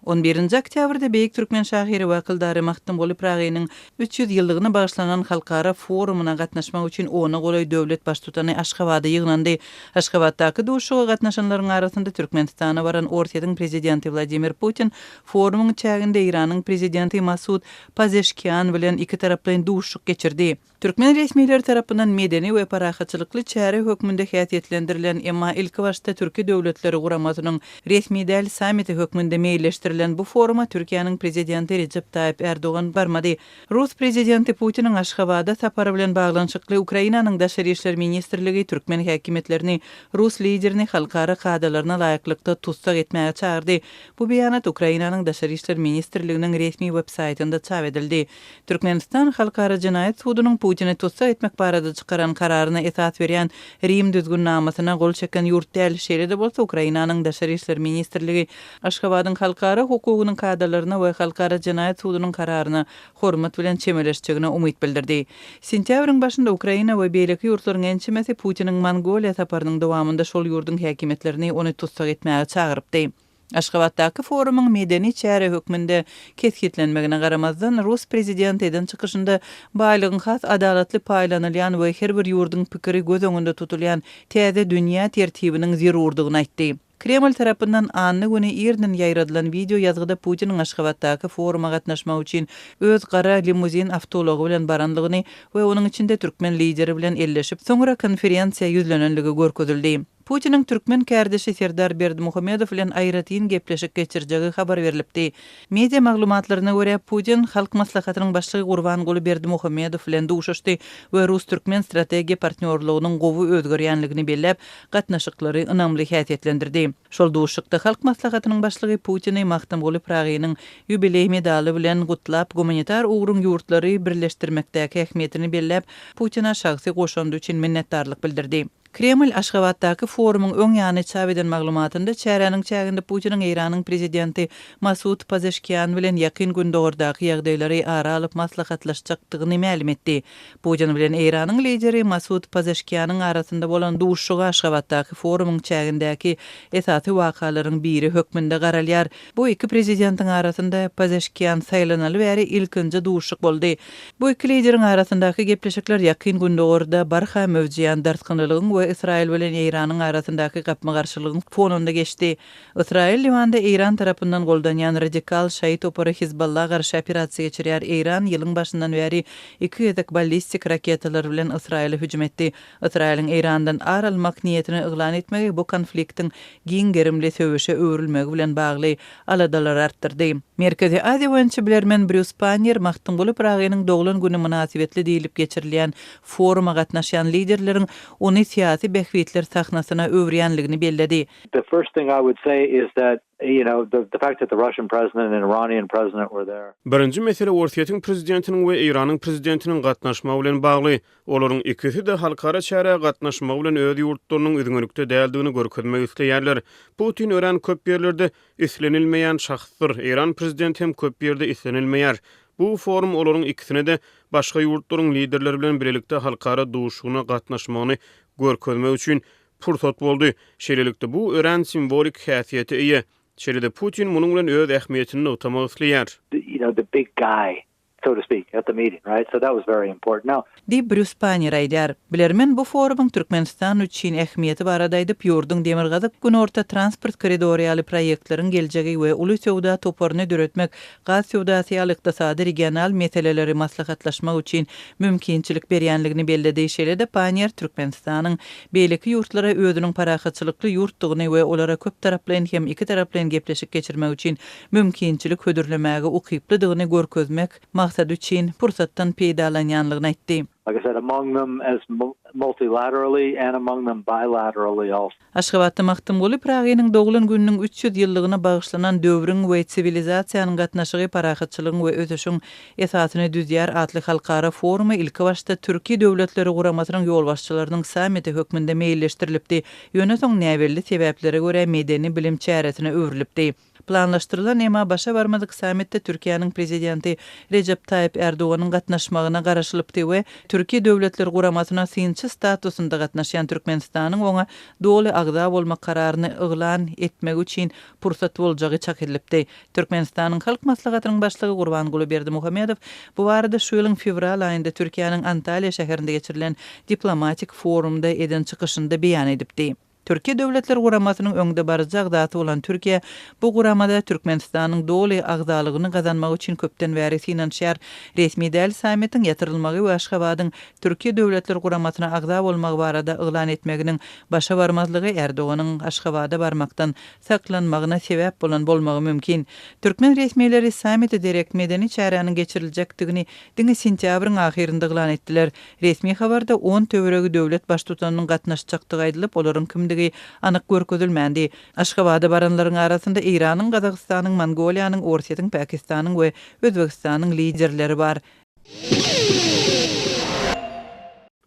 On birinji oktýabrda beýik türkmen şahyry we akyldary Magtymguly Pyragynyň 300 ýyllygyna bagyşlanan halkara forumyna gatnaşmak üçin ona golaý döwlet Baştutany Aşgabada ýygnandy. Aşgabatdaky duşuşyga gatnaşanlaryň arasynda Türkmenistana baran Orsýetiň Prezidenti Wladimir Putin forumyň çäginde Eýranyň Prezidenti Masud Pazeşkian bilen ikitaraplaýyn duşuşyk geçirdi. Türkmen resmileri tarapyndan medeni we parahatçylykly çäre hökmünde häsiýetlendirilen, emma ilkibaşda Türki Döwletleri Guramasynyň resmi däl sammiti hökmünde meýilleşdirilen bu foruma Türkiýäniň Prezidenti Rejep Taýyp Ärdogan barmady. Rus Prezidenti Putiniň Aşgabada sapary bilen baglanyşykly Ukrainanyň Daşary işler ministrligi türkmen häkimiýetlerini rus liderini halkara kadalaryna laýyklykda tussag etmäge çagyrdy. Bu beýanat Ukrainanyň Daşary işler ministrliginiň resmi websaýtynda çap edildi. Türkmenistan Halkara jenaýat sudunyň Putini tussag etmek barada çykaran kararyna esas berýän Rim düzgünnamasyna gol çeken ýurt däl. Şeýle-de bolsa, Ukrainanyň Daşary işler ministrligi Aşgabadyň halkara hukugynyň kadalaryna we Halkara jenaýat sudunyň kararyna hormat bilen çemeleşjegine umyt bildirdi. Sentýabryň başynda Ukraina we beýleki ýurtlaryň ençemesi Putiniň Mongoliýa saparynyň dowamynda şol ýurduň häkimiýetlerini ony tussag etmäge çagyrypdy. Aşgabatdaky forumyň medeni çäre hökmünde kesgitlenmegine garamazdan, rus prezidenti eden çykyşynda baýlygyň has adalatly paýlanylýan we her bir ýurduň pikiri göz öňünde tutulýan täze dünýä tertibiniň zerurdygyny aýtdy. Kreml tarapyndan anna güni irden ýaýradylan wideo ýazgyda Putiniň Aşgabatdaky foruma gatnaşmak üçin öz gara limuzin awtoulagy bilen baranlygyny we onuň içinde türkmen lideri bilen elleşip, soňra konferensiýa ýüzlenenligi görkezildi. Putiniň türkmen kärdeşi Serdar Berdimuhamedow bilen aýratyn gepleşik geçirjegi habar berlipdi. Media maglumatlaryna görä, Putin Halk Maslahatynyň Başlygy Gurbanguly Berdimuhamedow bilen duşuşdy we rus-türkmen strategiýa partnýorlygynyň gowy özgerýänligini belläp, gatnaşyklary ynamly häsiýetlendirdi. Şol duşuşykda Halk Maslahatynyň Başlygy Putini Magtymguly Pyragynyň ýubileý medaly bilen gutlap, gumanitar ugruň ýurtlary birleşdirmekdäki ähmiýetini belläp, Putine şahsy goşandy üçin minnetdarlyk bildirdi. Kreml Aşgabatdaky forumyň öň ýany çap eden maglumatynda çäräniň çäginde Putiniň Eýranyň prezidenti Masud Pazeşkian bilen Ýakyn Gündogardaky ýagdaýlary ara alyp maslahatlaşjakdygyny mälim etdi. Putin bilen Eýranyň lideri Masud Pazeşkianyň arasynda bolan duşuşyga Aşgabatdaky forumyň çägindäki esasy wakalaryň biri hökmünde garalýar. Bu iki prezidentiň arasynda Pezeşkian saýlanaly bäri ilkinji duşuşyk boldy. Bu iki lideriň arasyndaky gepleşikler Ýakyn Gündogarda barha möwjeýän dartgynlylygyň we Ysraýyl bilen Eýranyň arasyndaky gapma-garşylygyň fonunda geçdi. Ysraýyl Liwanda Eýran tarapyndan goldanýan radikal şaýy topary Hizballa garşy operasiýa geçirýär. Eýran ýylyň başyndan bäri iki gezek ballistik raketalar bilen Ysraýyla hüjüm etdi. Ysraýylyň Eýrandan ar almak niýetini yglan etmegi bu konfliktiň giň gerimli söweşe öwrülmegi bilen bagly aladalary artdyrdy. Merkezi Aziýa boýunça bilermen Brýus Pannier Magtymguly Pyragynyň doglan güni mynasybetli diýlip geçirilýän foruma gatnaşýan liderleriň ony syýasy bähbitler sahnasyna öwürýänligini belledi. The first thing I would say is that, you know, the the fact that the Russian president and Iranian president were there. Birinji mesele Orsýetiň prezidentiniň we Eýranyň prezidentiniň gatnaşmagy bilen bagly. Olaryň ikisi-de halkara çärä gatnaşmagy bilen öz ýurtlarynyň üzňelikde däldigini görkezmek isleýärler. Putin örän köp ýerlerde islenilmeýän şahsdyr, Eýran prezidenti hem köp ýerde islenilmeýär. Bu forum olaryň ikisine-de başga ýurtlaryň liderleri bilen bilelikde halkara duşuşygyna gatnaşmagyny görkezmek üçin pursat boldy. Şeýlelikde, bu örän simwolik häsiýete eýe. Şeýle-de Putin munuň bilen öz ähmiýetini nygtamak isleýär. You know, the big guy. so to speak, at the meeting, right? So that was very important. Now. Diýip, Brýus Pannier aýdýar. Bilermen bu forumyň Türkmenistan üçin ähmiýeti barada aýdyp, ýurduň Demirgazyk-Günorta transport koridory ýaly proýektleriň geljegi we uly söwda toparyny döretmek, gaz söwdasy ýaly ykdysady regional meseleleri maslahatlaşmak üçin mümkinçilik berýänligini belledi. Şeýle-de Pannier Türkmenistanyň beýleki ýurtlara özüniň parahatçylykly ýurtdugyny we olara köptaraplaýyn hem ikitaraplaýyn gepleşik geçirmek üçin mümkinçilik hödürlemäge ukyplydygyny görkezmek maksady üçin pursatdan peýdalanýanlygyny aýtdy. Like I said, among them as multilaterally and among them bilaterally also. Aşgabatda Magtymguly Pyragynyň doglan gününiň 300 ýyllygyna bagyşlanan Döwrüň we siwilizasiýanyň gatnaşygy parahatçylygyň we ösüşiň esasyny düzýär atly halkara forumy ilkibaşda Türki Döwletleri Guramasynyň ýolbaşçylarynyň sammiti hökmünde meýilleşdirilipdi, ýöne soň näbelli sebäplere görä medeni-bilim çäresine öwrülipdi. Planlaşdyrylan, emma başa barmadyk sammitde Türkiýäniň Prezidenti Rejep Taýyp Ärdoganyň gatnaşmagyna garaşylypdy we Türki Döwletler Guramasyna synçy statusynda gatnaşýan Türkmenistanyň oňa doly agza bolmak kararyny yglan etmegi üçin pursat boljagy çak edilipdi. Türkmenistanyň Halk Maslahatynyň Başlygy Gurbanguly Berdimuhamedow bu barada şu ýylyň fewral aýynda Türkiýäniň Antalýa şäherinde geçirilen diplomatik forumda eden çykyşynda beýan edipdi. Türki Döwletler Guramasynyň öňdebaryjy agzasy bolan Türkiýe bu guramada Türkmenistanyň doly agzalygyny gazanmak üçin köpden bäri synanyşýar. Resmi däl sammitiň ýatyrylmagy we Aşgabadyň Türki Döwletler Guramasyna agza bolmagy barada yglan etmeginiň başa barmazlygy Erdoganyň Aşgabada barmakdan saklanmagyna sebäp bolan bolmagy mümkin. Türkmen resmileri sammite derek medeni çäräniň geçiriljekdigini diňe sentýabryň ahyrynda yglan etdiler. Resmi habarda on töweregi döwlet baştutanynyň gatnaşjakdygy aýdylyp, olaryň kimdigi anyk görkezilmändi. Aşgabada baranlaryň arasynda Eýranyň, Gazagystanyň, Mongoliýanyň, Orsýetiň, Pakistanyň we Özbegistanyň liderleri bar.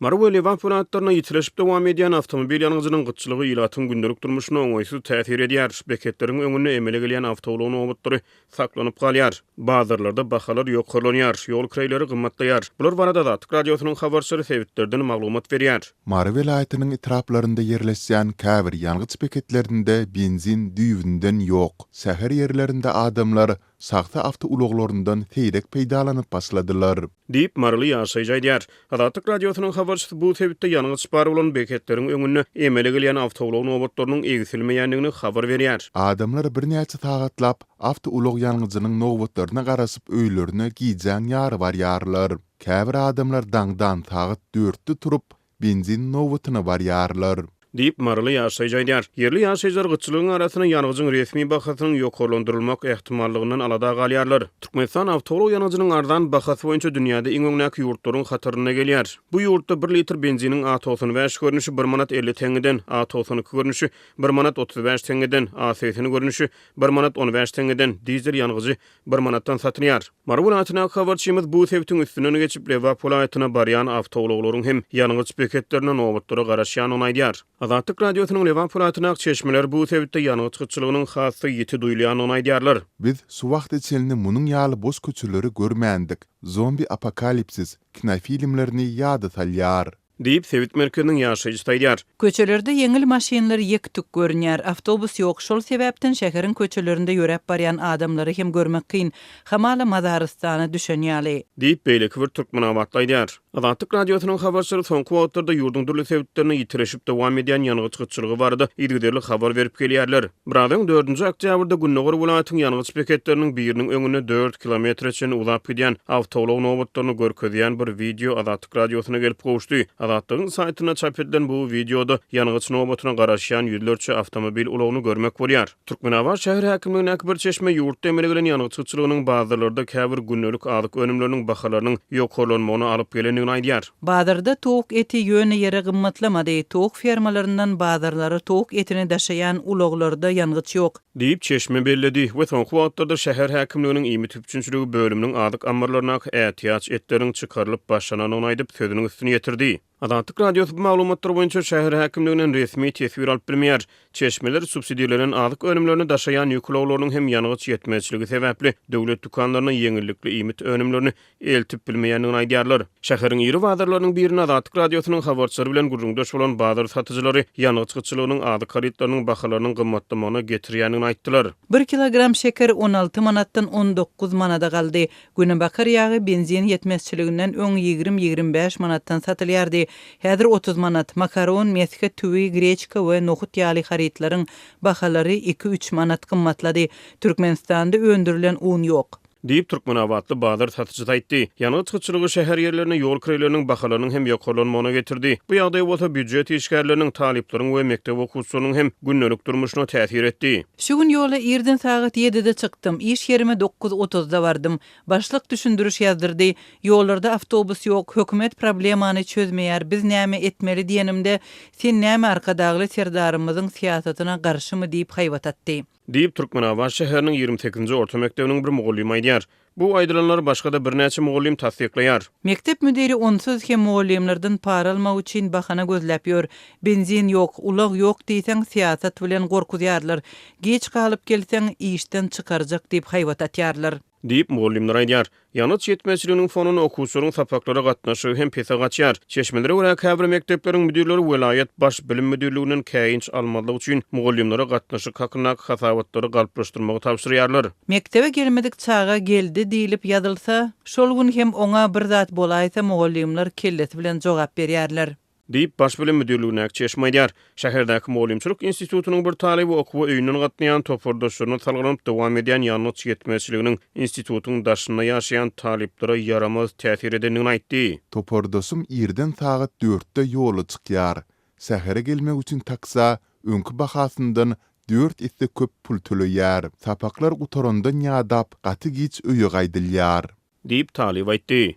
Mary we Lebap welaýatlarynda ýitileşip dowam edýän awtomobil ýangyjynyň gytçylygy ilatyň gündelik durmuşyna oňaýsyz täsir edýär. Beketleriň öňünde emele gelýän awtoulag nobatlary saklanyp galýar. Bazarlarda bahalar ýokarlanýar, ýol kireýleri gymmatlaýar. Bular barada Azatlyk Radiosynyň habarçylary sebitlerden maglumat berýär. Mary welaýatynyň etraplarynda ýerleşýän käbir ýangyç beketlerinde benzin düýbünden ýok. Şäher ýerlerinde adamlar şahsy awtoulaglaryndan seýrek peýdalanyp başladylar. Diýip, maryly ýaşaýjy aýdýar. Azatlyk Radiosynyň habarçysy bu sebitde ýangyç bar bolan beketleriň öňünde emele gelýän awtoulag nobatlarynyň egsilmeýändigini habar berýär. Adamlar birnäçe sagatlap awtoulag ýangyjynyň nobatlaryna garaşyp öýlerine gijäň ýary barýarlar. Käbir adamlar daňdan sagat dörtde turup, benzin nobatyna barýarlar. Diýip, maryly ýaşaýjy aýdýar. Ýerli ýaşaýjylar gytçylygyň arasynda ýangyjyň resmi bahasynyň ýokarlandyrylmak ähtimallygyndan alada galýarlar. Türkmenistan awtoulag ýangyjynyň arzan bahasy boýunça dünýäde iň öňdäki ýurtlaryň hatarynda gelýär. Bu ýurtda bir litr benziniň A 95 görnüşi bir manat 50 teňňeden, A 92 görnüşi bir manat 35 teňňeden, A 80 görnüşi bir manat on bäş teňňeden, dizel ýangyjy bir manatdan satylýar. Mary welaýatyndaky habarçymyz bu sebitiň üstünden geçip, Lebap welaýatyna barýan awtoulaglaryň hem ýangyç beketlerinde nobatlara garaşýandygyny aýdýar. Azatlyk Radiosynyň Lebap welaýatyndaky çeşmeleri bu sebitde ýangyç gytçylygynyň has-da ýiti duýulýandygyny aýdýarlar. Biz şu wagta çenli munuň ýaly boş köçeleri görmändik. Zombi apokalipsis kinofilmlerini ýada salýar. Diýip, sebit merkeziniň ýaşaýjysy aýdýar. Köçelerde ýeňil maşynlar ýek-tük görünýär. Awtobus ýok, şol sebäpden şäheriň köçelerinde ýöräp barýan adamlary hem görmek kyn. Hamala mazarystana düşen ýaly. Diýip, beýleki bir türkmenabatly aýdýar. Azatlyk Radiosynyň habarçylary soňky wagtlarda ýurduň dürli sebitlerinde ýitileşip dowam edýän ýangyç gytçylygy barada yzygiderli habar berip gelýärler. Biraz öň, dördünji oktýabrda gündogar welaýatyň ýangyç beketleriniň biriniň öňünde dört kilometre çenli uzap gidýän awtoulag nobatlaryny görkezýän bir wideo Azatlyk Radiosyna gelip gowuşdy. Azatlygyň saýtynda çap edilen bu wideoda ýangyç nobatyna garaşýan ýüzlerçe awtomobil ulagyny görmek bolýar. Türkmenabat şäher häkimligindäki bir çeşme ýurtda emele gelen ýangyç gytçylygynyň bazarlarda käbir gündelik azyk önümleriniň bahalarynyň ýokarlanmagyna alyp gelendigini aýdýar. Bazarda towuk eti ýöne ýere gymmatlamady. Towuk fermalaryndan bazarlara towuk etini daşaýan ulaglarda ýangyç ýok. Diýip, çeşme belledi we soňky wagtlarda şäher häkimliginiň iýmit üpjünçiligi bölüminiň azyk ammarlaryndaky ätiýaç etleriň çykarylyp başlanandygyny aýdyp, sözüniň üstüni ýetirdi. Azatlyk Radiosy bu maglumatlar boýunça şäher häkimliginden resmi teswir alyp bilmeýär. Çeşmeler subsidirlenen azyk önümlerini daşaýan ýük ulaglarynyň hem ýangyç ýetmezçiligi sebäpli döwlet dükanlaryna ýeňillikli iýmit önümlerini eltip bilmeýändigini aýdýarlar. Şäheriň iri bazarlarynyň birinde Azatlyk Radiosynyň habarçylary bilen gürrüňdeş bolan bazar satyjylary ýangyç gytçylygynyň azyk harytlarynyň bahalarynyň gymmatlamagyna getirýändigini aýtdylar. Bir kilogram şeker 16 manatdan 19 manada galdy. Günebakar ýagy benzin ýetmezçiliginden öň ýigrim-ýigrim bäş manatdan satylýardy. Häzir 30 manat. Makaron, mesge, tüwi, greçka we nohut ýaly harytlaryň bahalary iki-üç manat gymmatlady. Türkmenistanda öndürilen un ýok. Diýip, türkmenabatly bazar satyjysy aýtdy. Ýangyç gytçylygy şäher ýerlerinde ýol kireýleriniň bahalarynyň hem ýokarlanmagyna getirdi. Bu ýagdaý bolsa býujet işgärleriniň, talyplaryň we mekdep okuwçylarynyň hem gündelik durmuşyna täsir etdi. Şu gün ýola irden sagat ýedide çykdym. Iş ýerime dokuz otuzda bardym. Başlyk düşündiriş ýazdyrdy. Ýollarda awtobus ýok, hökümet problemany çözmeýär, biz näme etmeli diýenimde, sen näme Arkadagly Serdarymyzyň syýasatyna garşymy diýip haýbat atdy. Diýip, Türkmenabat şäheriniň 28-nji orta mekdebiniň bir mugallymy aýdýar. Bu aýdylanlary başga-da birnäçe mugallym tassyklaýar. Mekdep müdiri onsuz hem mugallymlardan para almak üçin bahana gözläp ýör. Benzin ýok, ulag ýok diýseň, syýasat bilen gorkuzýarlar. Giç galyp gelseň, işden çykarjak diýip haýbat atýarlar. Diýip, mugallymlar aýdýar. Ýangyç ýetmezçiliginiň fonunda okuwçylaryň sapaklara gatnaşygy hem pese gaçýar. Çeşmelere görä, käbir mekdepleriň müdirleri welaýat Baş bilim müdirliginden käýinç almazlyk üçin mugallymlara gatnaşyk hakyndaky hasabatlary galplaşdyrmagy tabşyrýarlar. Mekdebe gelmedik çaga geldi diýlip ýazylsa, şol gün hem oňa bir zat bolaýsa mugallymlar kellesi bilen jogap berýärler. Diýip, Baş bilim müdirligindäki çeşme aýdýar. Şäherdäki mugallymçylyk institutynyň bir talyby okuwa öýünden gatnaýan topardaşlaryna salgylanyp dowam edýän ýangyç ýetmezçiliginiň institutyň daşynda ýaşaýan talyplara ýaramaz täsir edendigini aýtdy. Topardaşym irden sagat dörtde ýola çykýar. Şähere gelmek üçin taksä öňki bahasyndan dört esse köp pul töleýär. Sapaklar gutarandan ýadap, gaty giç öýe gaýdylýar. Diýip, talyp aýtdy.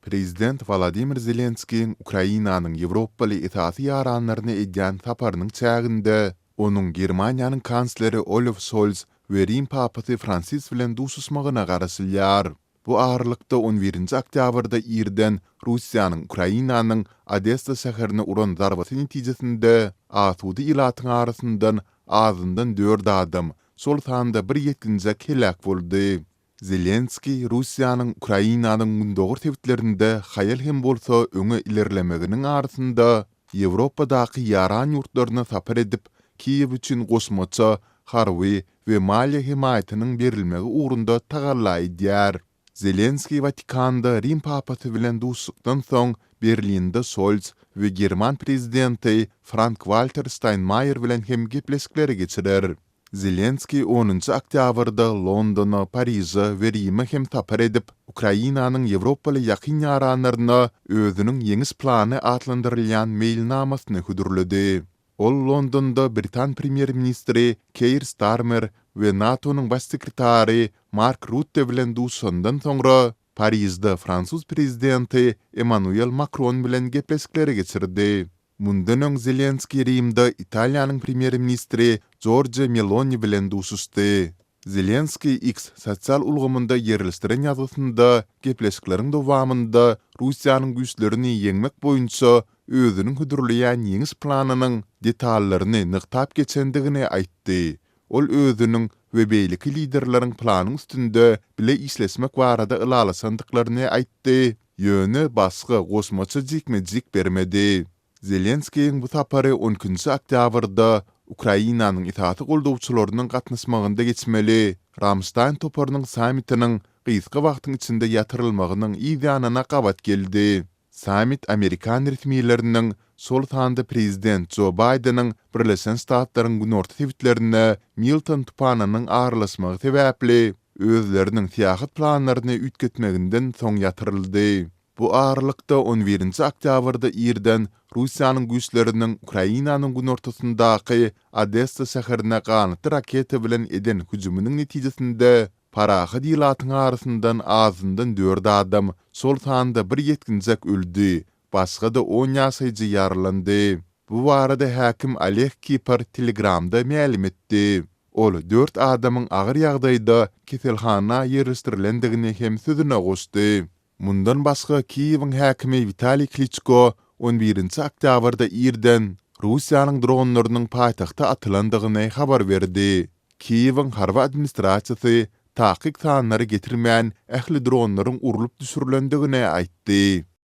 Prezident Wolodymyr Zelenskiýiň Ukrainanyň ýewropaly esasy ýaranlaryna edýän saparynyň çäginde onuň Germaniýanyň kansleri Olaf Şolz we Rim papasy Fransis bilen duşuşmagyna garaşylýar. Bu aralykda on birinji oktýabrda irden Russiýanyň Ukrainanyň Odessa şäherine uran zarbasy netijesinde asuda ilatyň arasyndan azyndan dört adam, şol sanda bir ýetginjek heläk boldy. Zelenskiý Russiýanyň Ukrainanyň gündogar sebitlerinde haýal hem bolsa öňe ilerlemeginiň arasynda, Ýewropadaky ýaran ýurtlaryna sapar edip, Kiýew üçin goşmaça harby we maliýe hemaýatynyň berilmegi ugrunda tagalla edýär. Zelenskiý Watikanda Rim papasy bilen duşuşykdan soň Berlinde Şolz we german prezidenti Frank-Walter Ştaýnmaýer bilen hem gepleşikleri geçirer. Zelenskiý onunjy oktýabrda Londona, Pariže we Rime hem sapar edip, Ukrainanyň ýewropaly ýakyn ýaranlaryna özüniň Ýeňiş plany atlandyrylýan meýilnamasyny hödürledi. Ol Londonda britan premýer-ministri Keir Starmer we NATO-nyň baş sekretary Mark Rutte bilen duşuşandan soňra, Parižde fransuz prezidenti Emmanuel Makron bilen gepleşikleri geçirdi. Mundan öň Zelenskiý Rimde Italiýanyň premýer-ministri Jorja Meloni bilen duşuşdy. Zelenskiý X sosial ulgamynda ýerleşdiren ýazgysynda gepleşikleriň dowamynda Russiýanyň güýçlerini ýeňmek boýunça özüniň hödürleýän ýeňiş planynyň detallaryny nygtap geçendigini aýtdy. Ol özüniň we beýleki liderleriň planyň üstünde bile işleşmek barada ylalaşandyklaryny aýtdy, ýöne başga goşmaça jikme-jik bermedi. Zelenskiýiň bu sapary on ikinji oktýabrda Ukrainanyň esasy goldawçylarynyň gatnaşmagynda geçmeli Ramştaýn toparynyň sammitiniň gysga wagtyň içinde ýatyrylmagynyň yz ýanyna gabat geldi. Sammit amerikan resmileriniň, şol sanda prezident Jo Baýdeniň Birleşen Ştatlaryň günorta sebitlerine Milton tupanynyň aralaşmagy sebäpli özleriniň syýahat planlaryny üýtgetmeginden soň ýatyryldy. Bu aralykda, on birinji oktýabrda irden Russiýanyň güýçleriniň Ukrainanyň günortasyndaky Odessa şäherine ganatly raketa bilen eden hüjüminiň netijesinde parahat ilatyň arasyndan azyndan dört adam, şol sanda bir ýetginjek öldi, başga-da on ýaşaýjy ýaralandy. Bu barada häkim Oleg Kiper Telegramda mälim etdi. Ol dört adamyň agyr ýagdaýda keselhana ýerleşdirilendigini hem sözüne goşdy. Mundan başga, Kiýewiň häkimi Witaliý Kliçko on birinji oktýabrda irden Russiýanyň dronlarynyň paýtagta atylandygyny habar berdi. Kiýewiň harby administrasiýasy takyk sanlary getirmän, ähli dronlaryň urlup düşürilendigini aýtdy.